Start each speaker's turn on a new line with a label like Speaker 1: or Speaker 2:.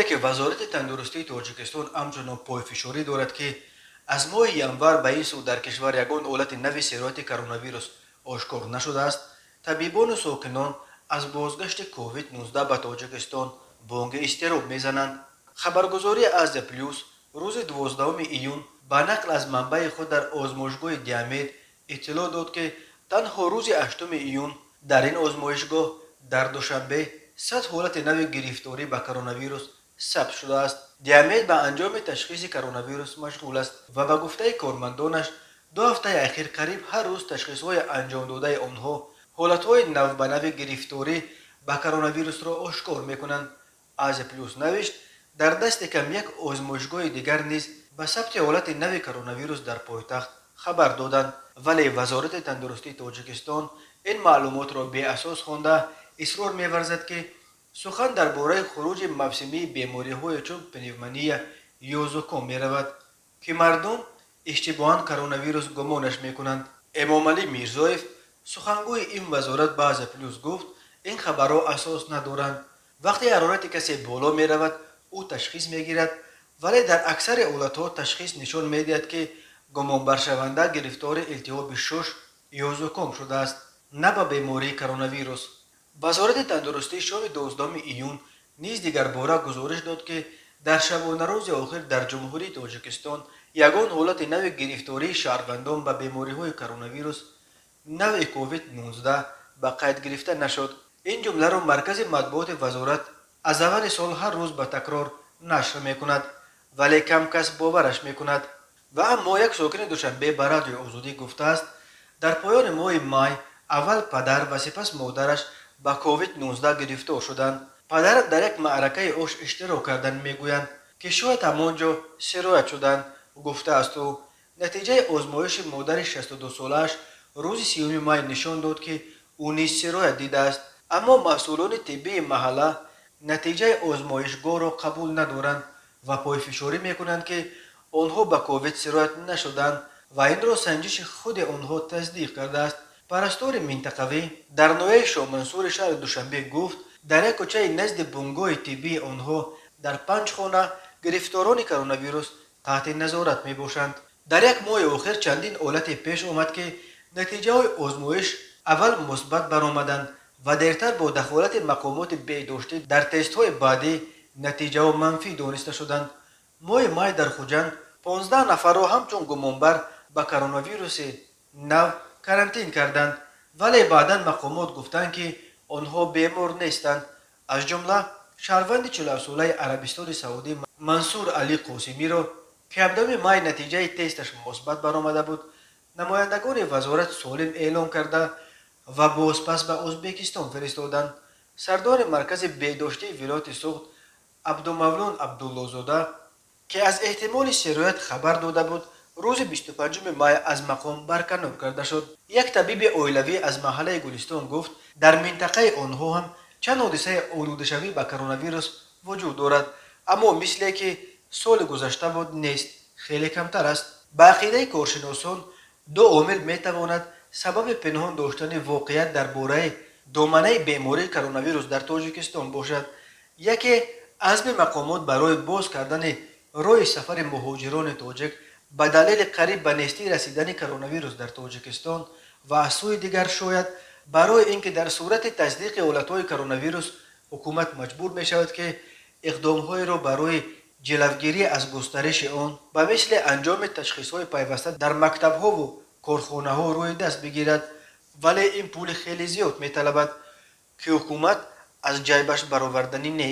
Speaker 1: Ҳоле ки Вазорати тандурустии Тоҷикистон ҳамчунон пойфишорӣ дорад, ки аз моҳи январ ба ин сӯ дар кишвар ягон ҳолати нави сирояти коронавирус ошкор нашудааст, табибону сокинон аз бозгашти COVID-19 ба Тоҷикистон бонги изтироб мезананд. Хабаргузории Азия Плюс рӯзи 12 июн ба нақл аз манбаи худ дар озмоишгоҳи Диамед иттилоъ дод, ки танҳо рӯзи 8 июн дар ин озмоишгоҳ дар Душанбе 100 ҳолати нави гирифторӣ ба коронавирус сабт шудааст. Диамед ба анҷоми ташхиси коронавирус машғул аст ва ба гуфтаи кормандонаш, 2 ҳафтаи ахир қариб ҳар рӯз ташхисҳои анҷомдодаи онҳо ҳолатҳои навбанави гирифторӣ ба коронавирусро ошкор мекунанд. Азия Плюс навишт, дар дасти кам як озмоишгоҳи дигар низ ба сабти ҳолати нави коронавирус дар пойтахт хабар доданд, вале Вазорати тандурустии Тоҷикистон ин маълумотро беасос хонда, исрор меварзад, ки сухан дар бораи хуруҷи мавсимии бемориҳое чун пневмония ё зуком меравад, ки мардум иштибоҳан коронавирус гумонаш мекунанд. Эмомалӣ Мирзоев, сухангӯи ин вазорат, ба Азия Плюс гуфт, ин хабарҳо асос надоранд. Вақте ҳарорати касе боло меравад, ӯ ташхис мегирад, вале дар аксари ҳолатҳо ташхис нишон медиҳад, ки гумонбаршаванда гирифтори илтиҳоби шуш ё зуком шудааст, на ба бемории коронавирус. Вазорати тандурустӣ шоми 12 июн низ дигарбора гузориш дод, ки дар шабонарӯзи охир дар Ҷумҳурии Тоҷикистон ягон ҳолати нави гирифтории шаҳрвандон ба бемориҳои коронавирус навъи COVID-19 ба қайд гирифта нашуд. Ин ҷумларо маркази матбуоти вазорат аз аввали сол ҳар рӯз ба такрор нашр мекунад, вале кам кас бовараш мекунад. Ва аммо як сокини Душанбе ба Радиои Озодӣ гуфтааст, дар поёни моҳи май аввал падар ва сипас модараш ба COVID-19 гирифтор шуданд. Падар дар як маъракаи ош иштирок кардан, мегӯянд, ки шояд ҳамон ҷо сироят шуданд, гуфтааст ӯ. Натиҷаи озмоиши модари 62-солааш рӯзи 30 май нишон дод, ки ӯ низ сироят дидааст, аммо масъулони тиббии маҳалла натиҷаи озмоишгоҳро қабул надоранд ва пойфишорӣ мекунанд, ки онҳо ба ковид сироят нашуданд ва инро санҷиши худи онҳо тасдиқ кардааст. Парастори минтақавӣ дар ноҳияи Шоҳмансури шаҳри Душанбе гуфт, дар як кӯчаи назди бунгоҳи тиббии онҳо дар панҷ хона гирифторони коронавирус таҳти назорат мебошанд. Дар як моҳи охир чандин ҳолате пеш омад, ки натиҷаҳои озмоиш аввал мусбат баромаданд ва дертар бо дахолати мақомоти беҳдоштӣ дар тестҳои баъдӣ натиҷаҳо манфӣ дониста шуданд. Моҳи май дар Хуҷанд 15 нафарро ҳамчун гумонбар ба коронавируси нав карантин карданд, вале баъдан мақомот гуфтанд, ки онҳо бемор нестанд. Аз ҷумла шаҳрванди 47-солаи Арабистони Саудӣ Мансур Алӣ Қосимиро, ки 17 май натиҷаи тесташ мусбат баромада буд, намояндагони вазорат солим эълон карда ва бозпас ба Ӯзбекистон фиристоданд. Сардори маркази беҳдоштии вилояти Суғд Абдумавлон Абдуллозода, ки аз эҳтимоли сироят хабар дода буд, рӯзи 25 май аз мақом барканор карда шуд. Як табиби оилавӣ аз маҳаллаи Гулистон гуфт, дар минтақаи онҳо ҳам чанд ҳодисаи олудашавӣ ба коронавирус вуҷуд дорад, аммо мисле ки соли гузашта буд нест, хеле камтар аст. Ба ақидаи коршиносон, ду омил метавонад сабаби пинҳон доштани воқеият дар бораи доманаи бемории коронавирус дар Тоҷикистон бошад. Яке азми мақомот барои боз кардани роҳи сафари муҳоҷирони тоҷик ба далели қариб ба нестӣ расидани коронавирус дар Тоҷикистон ва аз сӯи дигар шояд барои ин ки дар сурати тасдиқи ҳолатҳои коронавирус ҳукумат маҷбур мешавад, ки иқдомҳоеро барои ҷилавгирӣ аз густариши он ба мисли анҷоми ташхисҳои пайваста дар мактабҳову корхонаҳо рӯи даст бигирад, вале ин пули хеле зиёд металабад, ки ҳукумат аз ҷайбаш бароварданӣ нест.